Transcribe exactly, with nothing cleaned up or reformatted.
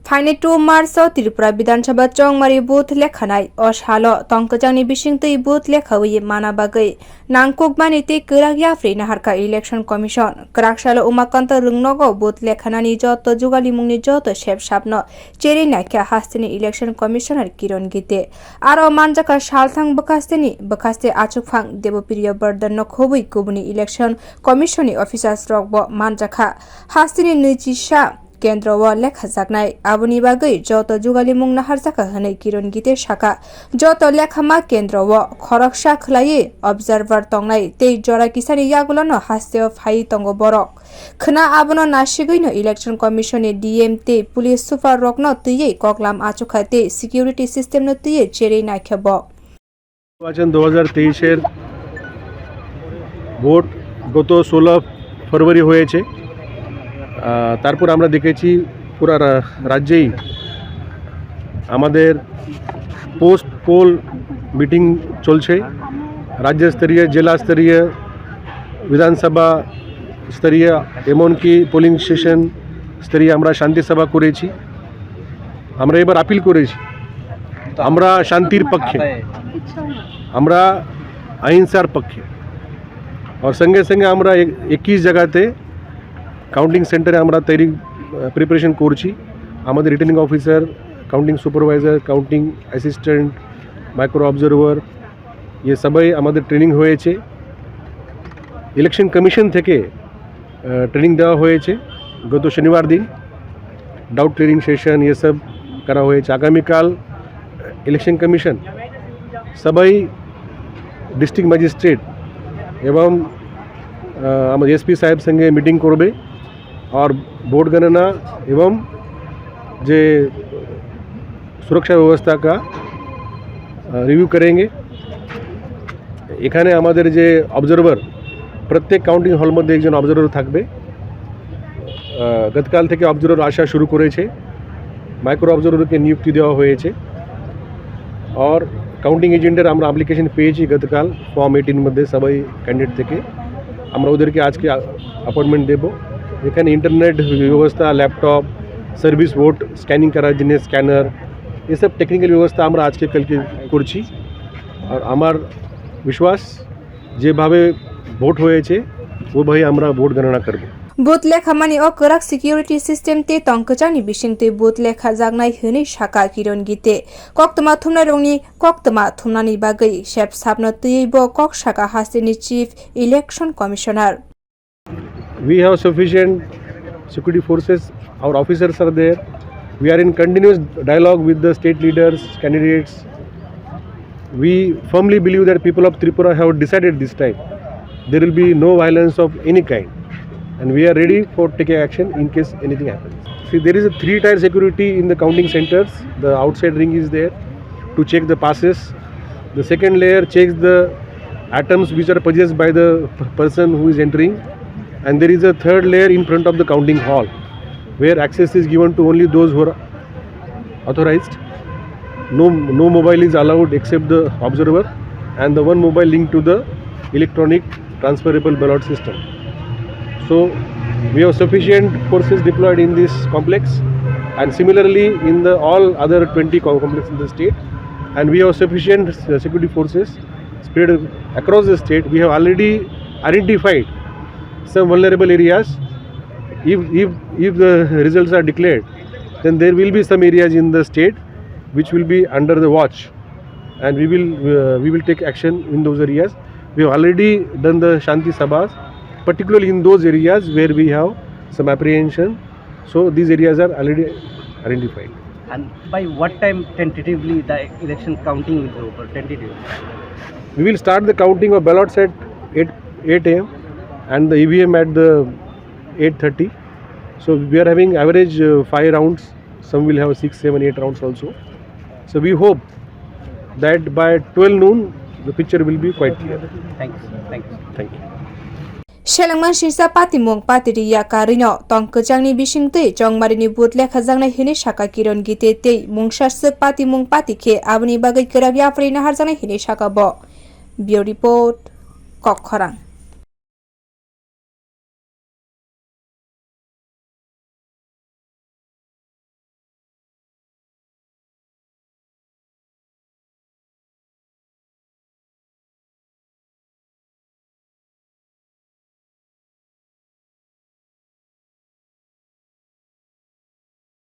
Phaini two March o Tripura Bidhan Sabha chongmari booth lekhanai. O salo tongkwchangni bisingtwi booth lekhawi mana bagwi nangkukmani tei kwrak yapri naharkha Election Commission. Kwrak salo Umakanta Rwngnogo booth lekhanani joto jugalimungni joto sep sapno cherwi naikha hasteni Election Commissioner Kiron Gite. Aro manjakha salthang bwkhasteni bwkhaste achukphang Debopriya Bardhan no khobwi kubuni Election Commission ni officers rokbo manjakha. Hasteni nwichisa kendro o lekhajaknai. Aboni bagwi joto jugalimung naharjakha hwnwi Kiron Gite saka. Joto lekhama kendro o khoroksa khwlaiwi observer tongnai tei jora kisani yagulono hasteo phaiwi tongo borok. Khwna abono nasigwino Election Commission ni D M tei police super rokno twiwi koklam achukha tei security system no twiwi cherwi naikha bo. নির্বাচন দু হাজার তেইশের ভোট গত ষোলো ফেব্রুয়ারি হয়েছে। আহ, তারপর আমরা দেখেছি পুরা রা-, রাজ্যেই আমাদের পোস্ট পোল মিটিং চলছে। রাজ্য স্তরীয়, জেলা স্তরীয়, বিধানসভা স্তরীয়, এমনকি পোলিং স্টেশন স্তরীয় আমরা শান্তি সভা করেছি। আমরা এবার আপিল করেছি, আমরা শান্তির পক্ষে, আমরা অহিংসার পক্ষে। আর সঙ্গে সঙ্গে আমরা এক-, একুশ জায়গাতে কাউন্টিং সেন্টারে আমরা তৈরি, আহ, প্রিপারেশন করছি। আমাদের returning officer, counting supervisor, counting assistant, micro observer, ইয়ে সবাই আমাদের ট্রেনিং হয়েছে। ইলেকশন কমিশন থেকে, আহ, ট্রেনিং দেওয়া হয়েছে গত শনিবার দিন। ডাউট ক্লিয়ারিং সেশন, ইয়ে সব করা হয়েছে। আগামীকাল ইলেকশন কমিশন সবাই ডিস্ট্রিক্ট ম্যাজিস্ট্রেট এবং, আহ, আমাদের এসপি সাহেব সঙ্গে মিটিং করবে। আর ভোট গণনা এবং যে সুরক্ষা ব্যবস্থা কা, আহ, রিভিউ করেঙ্গে। এখানে আমাদের যে অবজারভার, প্রত্যেক কাউন্টিং হল মধ্যে একজন অবজারভার থাকবে। আহ, গতকাল থেকে অবজারভার আসা শুরু করেছে, মাইক্রো অবজারভারকে নিযুক্তি দেওয়া হয়েছে। আর কাউন্টিং এজেন্টের আমরা অ্যাপ্লিকেশন পেয়েছি গতকাল ফর্ম এইটিন মধ্যে সবাই ক্যান্ডিডেট থেকে। আমরা ওদেরকে আজকে আ-, অ্যাপয়েন্টমেন্ট দেব। এখানে ইন্টারনেট ব্যবস্থা, ল্যাপটপ, সার্ভিস ভোট স্ক্যানিং করার জন্য স্ক্যানার, এসব টেকনিক্যাল ব্যবস্থা আমরা আজকে কালকে করছি। আর আমার বিশ্বাস যেভাবে ভোট হয়েছে ওভাবেই আমরা ভোট গণনা করব। Booth lekhamani o kwrak security system tei tongkwchangni bisingtwi booth lekhajaknai hwnwi saka Kiron Gite. Koktwma thumnairokni koktwma thumnani bagwi sep sapno twiwi bo kok saka hasteni Chief Election Commissioner. We have sufficient security forces, our officers are there. We are in continuous dialogue with the state leaders, candidates. We firmly believe that people of Tripura have decided this time there will be no violence of any kind, and we are ready for taking action in case anything happens. See, there is a three-tier security in the counting centers. The outside ring is there to check the passes. The second layer checks the items which are possessed by the p-, person who is entering, and there is a third layer in front of the counting hall where access is given to only those who are authorized. No, no mobile is allowed except the observer and the one mobile linked to the electronic transferable ballot system. So we have sufficient forces deployed in this complex, and similarly in the all other twenty co-, complex in the state, and we have sufficient, uh, security forces spread across the state. We have already identified some vulnerable areas. If, if, if the results are declared, then there will be some areas in the state which will be under the watch, and we will, uh, we will take action in those areas. We have already done the Shanti Sabhas, particularly in those areas where we have some apprehension. So these areas are already identified. And by what time tentatively the election counting will be over? Tentatively. We will start the counting of ballots at eight, eight a m and the E V M at the eight thirty. So we are having average, uh, five rounds. Some will have six, seven, eight rounds also. So we hope that by twelve noon, the picture will be quite clear. Thanks. Thanks. Thank you. Selengman singsa patimung pati riya karwino tong kwchangni bisingtwi chongmarini booth lekhajaknai hwnwi saka Kiron Gite tei mungsa swk patimung pati khe aboni bagwi kwrak yapri naharjaknai hwnwi saka bo. Bureau Report, Kokkhorang.